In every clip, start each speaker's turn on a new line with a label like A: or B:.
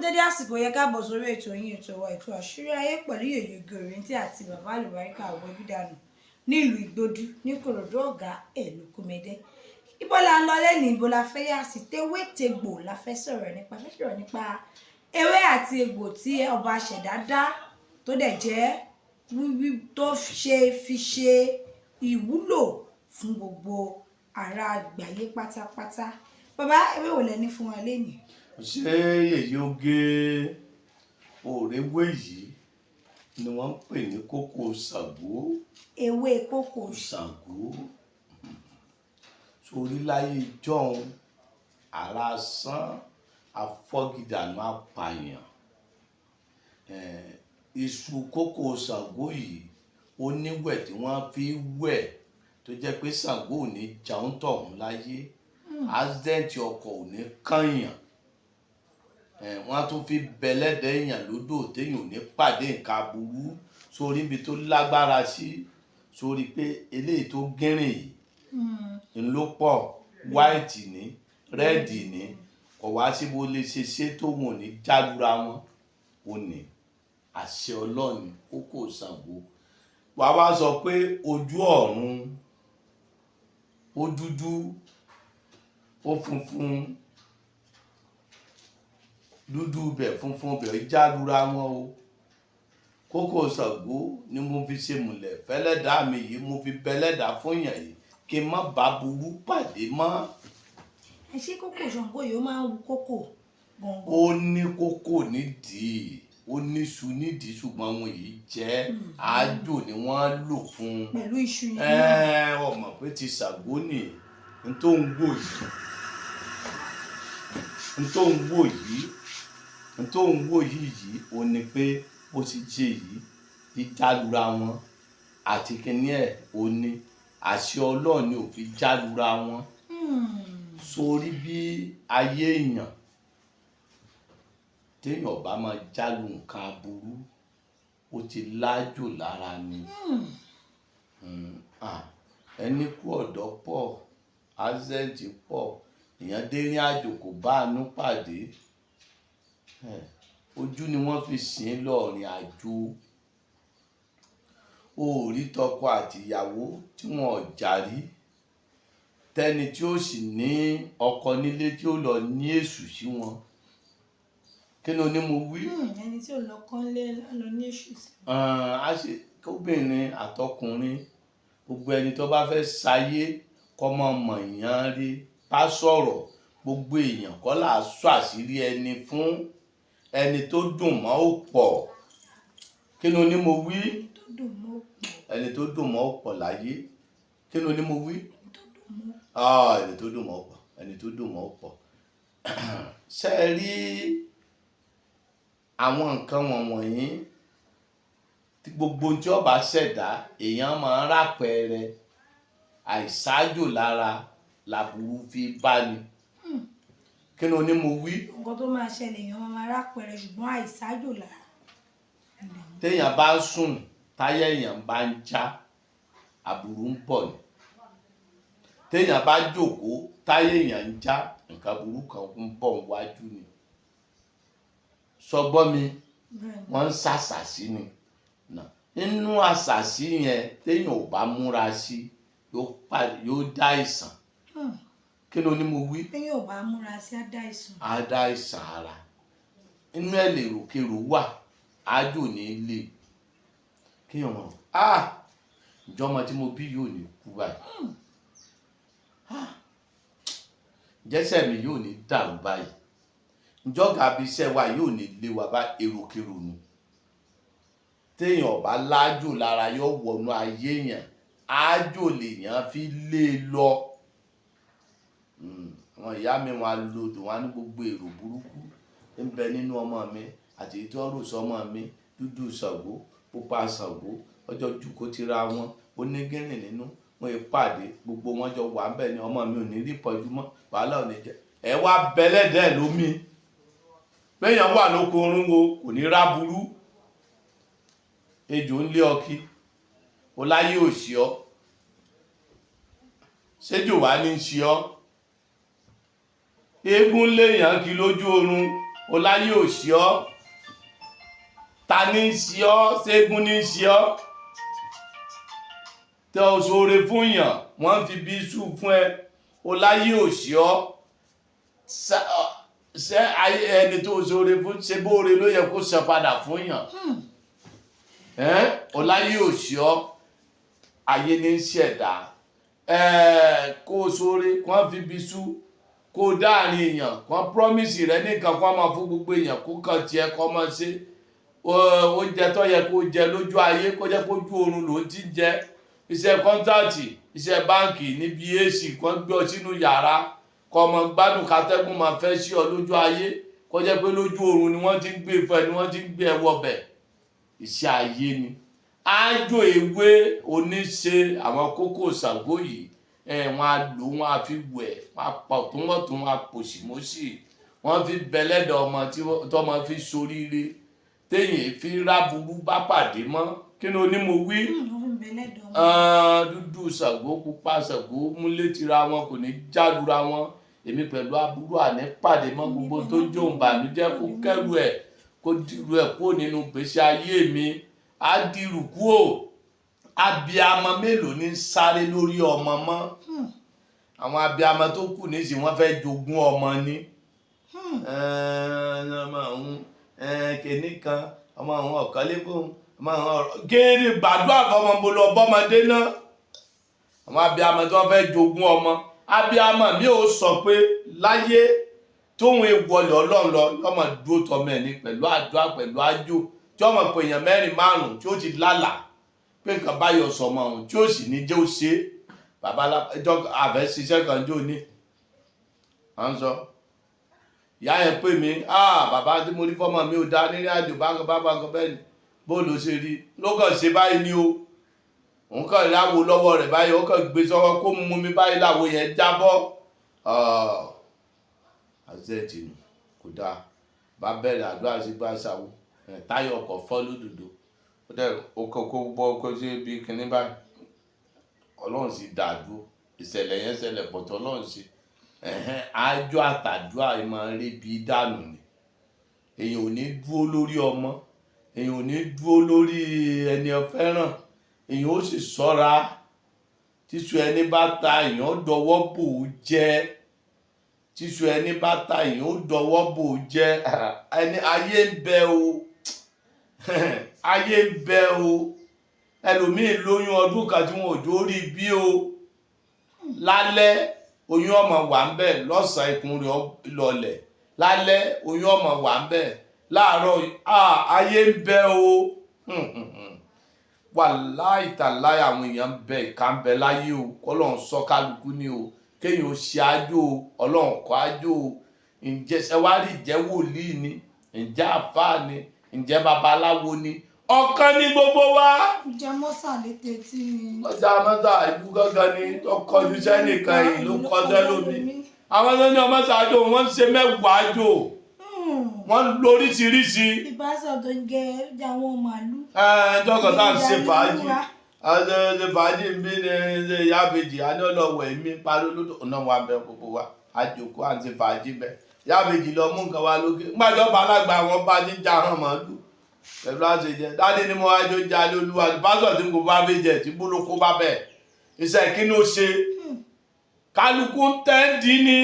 A: Dédé àsìkò yẹ, káàbọ̀ sórí ètò yín, ètò wa, ètò Àṣírí Ayé pẹ̀lú Yèyé Òréńtẹ́ àti Bàbá Àlùbáríkà Àwẹ̀bídànù nílùú Ìgbòdú ní Kòròdú, ọ̀gá ìlú Kúmẹdẹ. Ibo la ń lọ lẹ́nu? Ibo la fẹ́ yà sí? Tewétegbò la fẹ́ sọ̀rọ̀ nípa, fẹ́ sọ̀rọ̀ nípa ewé àti egbò tí ọba ṣẹ̀dá dá, tó dẹ̀ jẹ́ wíwí tó ṣe fi ṣe ìwúlò fún gbogbo ará àgbáyé pátápátá. Bàbá, ewé wo lẹ ní fún wa lénìí?
B: Ṣé Yèyé Oge, òrèwé yìí ni wọ́n ń pè ní kókó Ṣàngó.
A: Ewé kókò
B: Ṣàngó. Sórí láyé jọ́hun, ara sán afọ́gidànù apààyàn. Iṣu kókó Ṣàngó yìí, ó níwẹ̀ tí wọ́n fi wẹ̀ tó jẹ́ pé Ṣàngó ò ní jẹun tọ̀hún láyé, accident ọkọ̀ ò ní kànyàn. Wọ́n á tún fi bẹlẹ́dẹ̀ èèyàn lódò téèyàn ò ní pàdé nǹkan aburú. Sórí ibi tó lágbára sí, sórí pé eléyìí tó gínrìn yìí ń ló pọ̀, white ní, red ní, kò wá sí bó lè ṣe ṣe tó wọn ò ní jálura wọn. Ò ní àṣẹ Ọlọ́ọ̀ni kókó Ṣàngó. Wàá wá sọ pé ojú ọ̀run ó dúdú, ó funfun, dúdú bẹ̀, funfun bẹ̀, jálura wọn o. Kókó Ṣàngó ni mo fi ṣe mùlẹ̀ fẹ́lẹ́dàá mi yìí, mo fi bẹ́lẹ́dàá fún yàn yìí kí n má bá burú pàdé mọ́.
A: Ẹ ṣé, kókò Ṣàngó yìí, ó máa ń wu kókò gbọ̀ngàn?
B: Ó ní kókó nídìí, ó níṣu nídìí, ṣùgbọ́n wọn yìí jẹ́ àájò ni wọ́n lò fún un.
A: Pẹ̀lú iṣu yẹn náà.
B: Ẹ ọmọ pé ti Ṣàngó nì n tó ń wò yìí, n tó ń wò yìí, n tó ń wò yìí ó ní pé bó ti ṣe yìí, jíjálura wọn àti kíní ẹ̀, ó ní àṣẹ Ọlọ́run ni ò fi jálura wọn. Sórí bí ayé èèyàn, téèyàn bá máa jálu nǹkan aburú, ó ti lájò lára ni. Ẹni kú ọ̀dọ́ pọ̀, accident pọ̀, èèyàn dé ní àjò kò bá àánú pàdé. Ojú ni wọ́n fi sìn ín lọ ìrìn àjò. O ò rí tọkọ àtìyàwó tí wọn ò jà rí, tẹni tí ó sì ní ọkọ nílé tí ó lọ ní èṣù sí wọn. Kí ni o ní mo wí?
A: Ẹni tí ò lọ́kọ ńlé lọ ní èṣù sí.
B: Á ṣe kóbìnrin àtọkùnrin, gbogbo ẹni tó bá fẹ́ ṣayé kọ́ mọ̀ mọ̀ èèyàn rí bá sọ̀rọ̀. Gbogbo èèyàn kọ́ là á sọ àṣírí ẹni fún. Ẹni tó dùn mọ́ ó pọ̀. Kí ni o ní mo wí?
A: Ẹni tó dùn mọ́ ó pọ̀.
B: Ẹni tó dùn mọ́ ó pọ̀ láyé. Kí ni o ní mo wí?
A: Ẹni tó dùn mọ́.
B: Ah, ẹni tó dùn mọ́ ó pọ̀, ẹni tó dùn mọ́ ó pọ̀. Ṣé ẹ rí àwọn nǹkan wọ̀nyí tí gbogbo tí ó bá ṣẹ̀dá, èèyàn máa ń rápẹrẹ àìsájò lára làbúrú fi bá ni. Kí ni o ní mo wí?
A: Nǹkan tó máa ṣẹlẹ̀, èèyàn máa máa rápẹrẹ, ṣùgbọ́n àìsájò lára.
B: Téèyàn bá ń sùn, táyà èèyàn bá ń já, aburú ń bọ̀ ni. Téèyàn bá jókòó, táyà èèyàn ń já, nǹkan burú kan ń bọ̀ wájú ni. Sọgbọ́n mi?
A: Bẹ́ẹ̀ni.
B: Wọ́n ń ṣàṣàṣì ni. Nínú àṣàṣì yẹn, téèyàn ò bá múra sí, yóò dá ìsàn. Kí ló ní mo wí?
A: Téèyàn ò bá múra sí, á dá ìsàn.
B: Á dá ìsàn ara. Inú ẹ̀ lèròkerò wà, ájò ní ilé kéèyàn mọ̀, ah, ìjọmọ tí mo bí yóò ní kú báyìí, ah, jẹ́sẹ̀ mi yóò ní dàrú báyìí, ìjọba àbí iṣẹ́ wa yóò ní lé wa bá èròkerò nù. Téèyàn ò bá lájò lára, yóò wọnú ayé èèyàn, ájò lèèyàn fi lé e lọ. Àwọn ìyá mi, wọn á lodò, wọn á ní gbogbo èrò burúkú ń bẹ nínú ọmọ mi àti èyí tí wọ́n rò sọ́mọ mi, dúdú Ṣàngó, pupa Ṣàngó, ọjọ́ jùkó tira wọn, ó ní gírìn nínú wọn yìí pàdé, gbogbo wọn jọ wà ń bẹ ní ọmọ mi ò ní rí pọ̀jù mọ́, wàhálà ò ní jẹ. Ẹ wá bẹlẹ́dẹ̀ lómi, béèyàn wà lóko orun wo kò ní ráburú. Ejò ń lé ọkí o, láyé ò sí ọ, ṣéjò wá ní í ṣe ọ, eégún léèyàn kí lójú oorun. O láyé ò ṣe ọ́. Ta ní í ṣe ọ́? Ṣégun ní í ṣe ọ́? Tẹ ọ ṣoore fún yàn, wọ́n fi bí iṣu fún ẹ. O láyé ò ṣe ọ́. Ṣé ẹni tó ṣoore fún ṣe bóore ló yẹ kó ṣe padà fún yàn? Ẹ́n, o láyé ò ṣe ọ́. Ayé ní í ṣẹ̀dá. Kó o ṣoore, kó wọ́n fi bí iṣu, kó o dáàrin èèyàn, kó wọ́n promise rẹ nìkan, kó wọ́n máa fún gbogbo èèyàn, kó kàn tiẹ̀ kó máa ṣe. Oúnjẹ tó yẹ kó jẹ lójú ayé, kó jẹ́ kójú oorun ló ti ń jẹ. Iṣẹ́ contract, iṣẹ́ báǹkì níbi AC kan gbé ọ sínú yàrá, kó ọmọ gbádùn, kátẹ́gùn máa fẹ́ sí ọ lójú ayé, kó jẹ́ pé lójú oorun ni wọ́n ti ń gbé fún ẹ, ni wọ́n ti ń gbé ẹ wọbẹ̀. Iṣẹ́ ayé ni. Ájò ewé oníṣe àwọn kókó Ṣàngó yìí, ẹ wọ́n á lò, wọ́n á fi wẹ̀, wọ́n á pa ọ̀túnwọ̀tún, wọ́n á pòṣìmọ́sì, wọ́n fi bẹlẹ́dọ̀ ọmọ tí tọ́mọ fi soríire, téèyàn fi ráburú bá pàdé mọ́. Kí ni onímọ̀ wí?
A: Wọ́n fi ń bẹ lẹ́dọ̀ ọmọ.
B: Dúdú Ṣàngó, pupa Ṣàngó múlé tira wọn, kò ní jálura wọn. Èmi pẹ̀lú aburú àní pàdé mọ́. Gbogbo tó ń jóun bànújẹ́, kó kẹ́rù ẹ̀, kó dìrú ẹ̀ kúrò nínú gbèsè ayé mi. Á dìrù kúrò. Abiamọ mélòó ní sáré lórí ọmọ mọ́? Àwọn abiamọ tó kù nísìnyí, wọ́n fẹ́ jogún ọmọ ni. Ọmọ òun kìíní kan, ọmọ òun ọ̀kọ́lé fóun, ọmọ òun ọ̀rọ̀ kéde gbàdúrà fọmọ mo lọ bọ́mọdé náà. Àwọn abiamọ tí wọ́n fẹ́ jogún ọmọ, abiamọ mi ò sọ pé láyé tóun ewọlé Ọlọ́run lọ, yọmọ dúró tọmọ ẹ ní pẹ̀lú àdúrà, pẹ̀lú àjò, tí ọmọ pè èèyàn mẹ́rin márùn tí ó ti lálàá pé nǹkan báyọ̀ sọmọ òun, tí ó sì ní jẹ́ ó ṣe é. Bàbá ẹjọ́ àfẹ́ ṣiṣẹ́ kan jó ní à ń sọ, ìyá yẹn pè mí, "Ah, bàbá, tí mo rí fọ́mọ mi ò dá nírìn àjò bákan bákan kan." Bẹ́ẹ̀ ni, bó ló ṣe rí ló kàn ṣe báyìí ni o. Òun kàn láwo lọ́wọ́ rẹ̀ báyìí, ó kàn gbé sọ́wọ́ kó mú mi báyìí, láwo yẹn jábọ́. Àṣẹ nù kò dáa. Bá bẹ̀rẹ̀ àdúrà sí gbà ṣàwò, táyà ọkọ̀ fọ́ lódòdó, ó dẹ̀ ó kó bọ́ kó sí ibi kinní báyìí. Ọlọ́run sì dàdúró. Ìṣẹ̀lẹ̀ yẹn ṣẹlẹ̀ pọ̀tọ́. Ọlọ́run sì àjọ àtàdúrà máa ń rí bí dànù ni. Èèyàn ò ní dúró lórí ọmọ, èèyàn ò ní dúró lórí ẹni fẹ́ràn, èèyàn ó sì ṣọ́ra. Tíṣu ẹni bá ta, èèyàn ó dọwọ́ bò ó jẹ́. Tíṣu ẹni bá ta, èèyàn ó dọwọ́ bò ó jẹ́. Ẹni ayé ń bẹ o, ayé ń bẹ o. Ẹlòmíì lóyún ọdún kan tí wọn ò jó rí bí o. Lálẹ́, oyún ọmọ wà ń bẹ̀. Lọ́sàn-án, ikùn rẹ̀ lọlẹ̀. Lálẹ́, oyún ọmọ wà ń bẹ̀. Láàárọ̀, ayé ń bẹ o. Wàláì tàláì, àwọn èèyàn ń bẹ, ìka ń bẹ láyé o. Kọ́lọ́run sọ kálukú ní o, kéèyàn ó ṣe ájò o. Ọlọ́run kọ́ ájò o. Ǹjẹ́ ṣe wá rí? Ìjẹ́ wòlíì ni? Ǹjẹ́ àfáà ni? Ǹjẹ́ babaláwo ni? Ọ̀kan ní gbogbo wa.
A: Ǹjẹ́ mọ́sà létí etí ni?
B: Ọjà mọ́tà ìlú gángan ni tó kọjú sẹ́nìkan, èyí ló kọjá lómi. Àwọn tó ní ọmọ ṣáájú, wọ́n ń ṣe mẹ́wàá jò, wọ́n ń lóríṣiríṣi.
A: Ìbáṣọ tó ń jẹ àwọn màálù.
B: Ẹjọ́ kan tá à ń ṣe fàájì, ṣe fàájì ń bí ní ṣe ìyá àbèjì á ní ọlọ́wọ̀ ẹ̀mí parí olódò náà wà bẹ. Gbogbo wa àjòkó, à ń ṣe fàájì bẹ. Ìyá àbèjì lọ mú nǹkan wa lókè ńgbàjọba alágbà wọn bá ní já hàn màálù pẹ̀lú àṣejẹ. Dáadé ni mo wá jó jalè olúwa ní pásítọ̀ tí kò bá fi jẹ tí bólókó bá bẹ̀ iṣẹ́ kí ló ṣe. Kálukú ń tẹ́ǹdì ní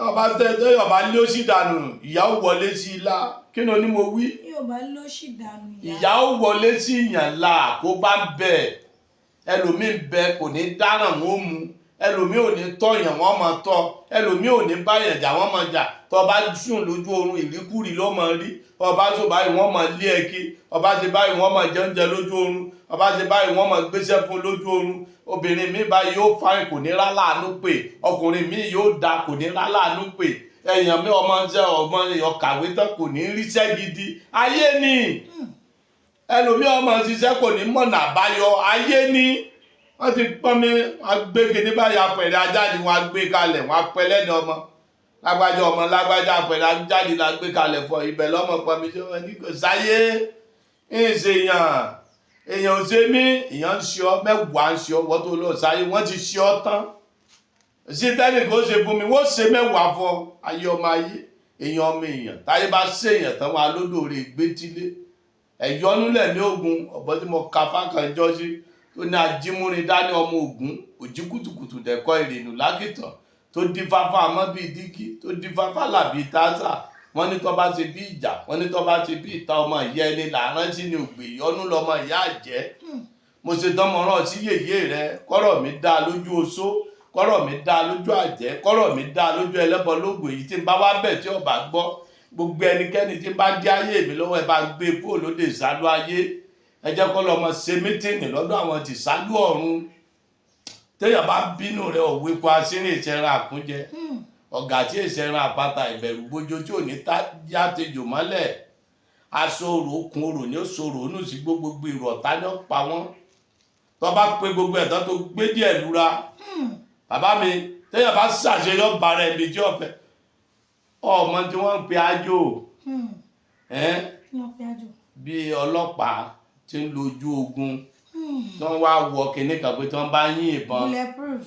B: ọba tẹ́ ọba lé ó sì dànù, ìyá ó wọlé sí i lá. Kí ni oní mo wí?
A: Yóò bá ló sì dànù.
B: Ìyá ó wọlé sí ìyàn là kó bá bẹ̀. Ẹlòmíín bẹ, kò ní dáràn, wọn ó mu. Ẹlòmíín ò ní tọ̀yàn, wọ́n máa tọ́. Ẹlòmíín ò ní báyàn jà, wọ́n máa jà. Tó bá sùn lójú oorun, ìríkúrì ló máa rí. Ọba tó báyìí, wọ́n máa lé ẹ kí. Ọba ti báyìí, wọ́n máa jẹ oúnjẹ lójú oorun. Ọba ti báyìí, wọ́n máa gbéṣẹ́ fún lójú oorun. Obìnrin mi báyìí yóò fáyìn, kò ní rá láàánú pè. Ọkùnrin mi yóò da, kò ní rá láàánú pè. Èèyàn mi, ọmọ ṣe ọmọ ọkàwé tán, kò ní ríṣẹ́ gidi. Ayé ni. Ẹlòmíì ọmọ ṣiṣẹ́, kò ní mọ̀nà àbáyọ. Ayé ni. Wọ́n ti pọ́n mi, wọ́n gbé kinní báyìí, apẹ̀rẹ̀ ajáde, wọ́n á gbé kalẹ̀, wọ́n á pẹ́ lẹ́nu ọmọ lágbájá, ọmọ lágbájá, apẹ̀rẹ̀ ajáde la gbé kalẹ̀ fọ ibẹ̀ lọ́mọ pọ́n mi. Ṣé wọ́n ní kò sáyé ń ṣe èèyàn? Èèyàn ò ṣe mí, èèyàn ń ṣe ọ, mẹ́wàá ń ṣe ọ. Wọ́n tó lọ sáyé, wọ́n ti ṣe ọ tán. Sí tẹ́lẹ̀ kó ṣe fún mi, wọ́n ṣe mẹ́wàá fún ọ. Ayé ọmọ ayé. Èèyàn ọmọ èèyàn táyé bá ṣèèyàn tán, wọn alódòore gbétílé ẹ̀yọ́núlẹ̀ ní ogun ọ̀bọ tí mo ka fákànjọ́ sí, tó ní ajímúrin dání ọmọ ogun òjí kùtùkùtù dẹ̀kọ́ ìrìnnù lákìtàn, tó dífá fún amọ́ bíi dígí, tó dífá fálà bíi tásà. Wọ́n ní tó bá ṣe bí ìjà, wọ́n ní tó bá ṣe bí ìta, ọmọ ìyá ẹni là ń rántí ní ògbè ìyọnú lọmọ ìyá àjẹ́. Mo ṣe tán, mo rán sí yèyé rẹ, kọ́rọ̀ mi dá lójú oṣó, kọ́rọ̀ mi dá lójú àjẹ́, kọ́rọ̀ mi dá lójú ẹlẹ́bọ lóògùn. Èyí tí ń bá wá bẹ̀ tí ọba gbọ́, gbogbo ẹnikẹ́ni tí ń bá dé ayé mi lọ́wọ́, ẹ bá gbé kúrò lóde ìsálú ayé. Ẹ jẹ́ kó lọ́mọ ṣe meeting lọ́dọ̀ àwọn tí ìsálú ọ̀run. Téèyàn bá bínú rẹ, òwe kó asínrín ìṣẹ̀ran àkúnjẹ, ọ̀gá tí ìṣẹ̀ran àpáta, ìbẹ̀rù bójó tí ò ní yàtejò mọ́lẹ̀, aṣọ òrò okùn òrò ní ó sọ̀rọ̀ ònú sí gbogbo èrò ọ̀tá ní ó pa wọ́n. Tó bá pé gbogbo ẹ̀tọ́ tó gbé díẹ̀ lura, bàbá mi, téèyàn bá ṣàṣeyọ bàrẹ̀ ibi tí ọ̀fẹ́ ọmọ tí wọ́n ń pe ájò ẹ́n
A: Kí wọ́n pe ájò?
B: Bí ọlọ́pàá tí ń lójú ogun, tí wọ́n wá wọ kinní kan pé tí wọ́n bá yín ìbọn.
A: Bulletproof.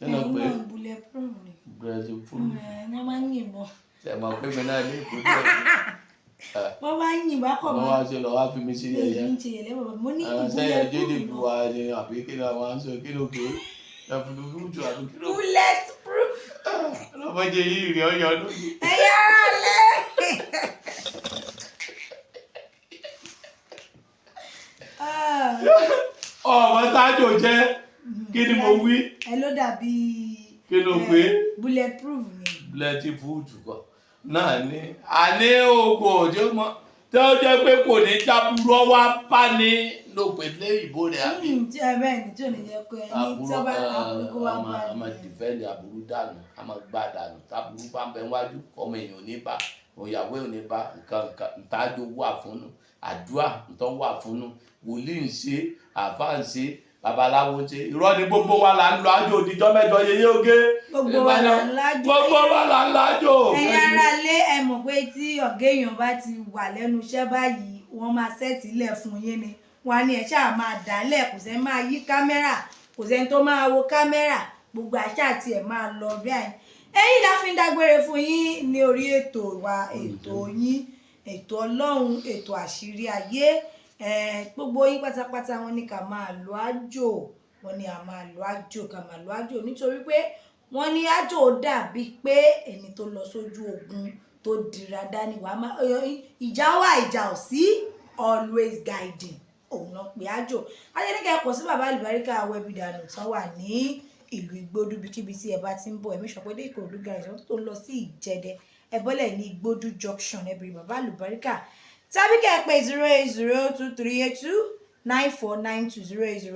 B: Nínú
A: Ẹ̀yin
B: pé
A: náà, bulletproof ni.
B: Bulletproof.
A: Ẹ̀, wọ́n máa ń yìnbọn.
B: Ṣe mọ̀ pé mi náà ní ìpínlẹ̀
A: Wọ́n máa ń yìnbọn kọ̀
B: wọ́n
A: mọ́.
B: wá ṣe lọ wá fi mi sí
A: Èyí
B: yẹ̀yẹ́.
A: ń ṣe yẹ̀lẹ́ bàbá mo ní
B: Sẹ́yìn ẹjọ́
A: bulletproof
B: lè
A: ni.
B: bu wa ni àbí kí ni àwọn aṣọ kí ló pé ẹ̀fúrúfúrú àbí kí ló
A: Bulletproof.
B: Ọlọ́mọdé yìí rí ọyọ lónìí.
A: Ẹ̀yin ará lé. Ah,
B: Ọmọ tájò jẹ́ kí ni mo wí?
A: Ẹ ló dàbí.
B: Kí ló pé?
A: Bulletproof ni.
B: Bulletproof kọ náà ni àní oògùn tí ó mọ tí ó jẹ́ pé kò ní jábúrọ́ wá bá ní ló pè lé ìbò rẹ̀ àbí.
A: Tí ẹ bẹ́ẹ̀ ni, tí ò ní jẹ́ pé ẹni tí ó bá aburú kó wá bá
B: A máa
A: ní.
B: defend aburú dànù, a máa gbá dànù. Táburú bá ń bẹ wájú, ọmọ èèyàn ò ní bá òyàwó ò ní bá nǹkan nǹkan. Ntájò wà fúnnu, àdúrà ntọ́ wà fúnnu, wòlíì ń ṣe, àfáà ń ṣe, babaláwo ń ṣe. Irọ́ ni, gbogbo wa là ń lọ àjò òdìjọ́ mẹ́jọ yeye oge.
A: Gbogbo wa là ń lájò.
B: Gbogbo wa là ń lájò.
A: Ẹ̀yin ará lé, ẹ mọ̀ pé tí ọ̀gá èèyàn bá ti wà lẹ́nu iṣẹ́ báyìí, wọ́n máa set ilẹ̀ fún yín ni. Wọ́n á ní ẹ ṣáà máa dálẹ̀, kò sẹ́ni máa yí kámẹ́rà, kò sẹ́ni tó máa wo kámẹ́rà, gbogbo àṣà àti ẹ̀ máa lọ bí àyìn. Ẹ̀yin la fi ń dágbére fún yín ní orí ètò wa, ètò yín, ètò Ọlọ́run, ètò àṣírí ayé. Gbogbo yín pátápátá, wọ́n ní ká máa lọ àjò, wọ́n ní a máa lọ àjò, ká máa lọ àjò, nítorí pé wọ́n ní àjò dàbí pé ẹni tó lọ sójú ogun tó dira dání, wàá máa ìjà wà, ìjà ò sí, always guiding òun náà pé àjò. Ajẹ́nìkẹ́ pọ̀ sí bàbá àlùbáríkà wẹ́bìdànù tán wà ní ìlú Igbódú. Bíkíbi tí ẹ bá ti ń bọ̀, ẹ̀mí sọ pé dé Ìkòròdú garage tó lọ sí Ìjẹdẹ, ẹ bọ́lẹ̀ ní Igbódú junction, ẹ bèrè bàbá àlùbáríkà, tàbí kẹ́ ẹ pè 08023829492,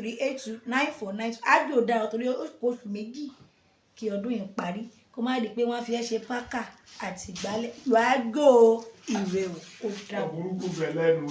A: 08023829492. Àjò dára torí ó kó oṣù 2 kí ọdún yìí parí, kó má di pé wọ́n fi ẹ́ ṣe pákà àti ìgbálẹ̀. Lọ́àgò ìrè o, ó dàbọ̀.
B: Burúkú bẹ̀ lẹ́nu.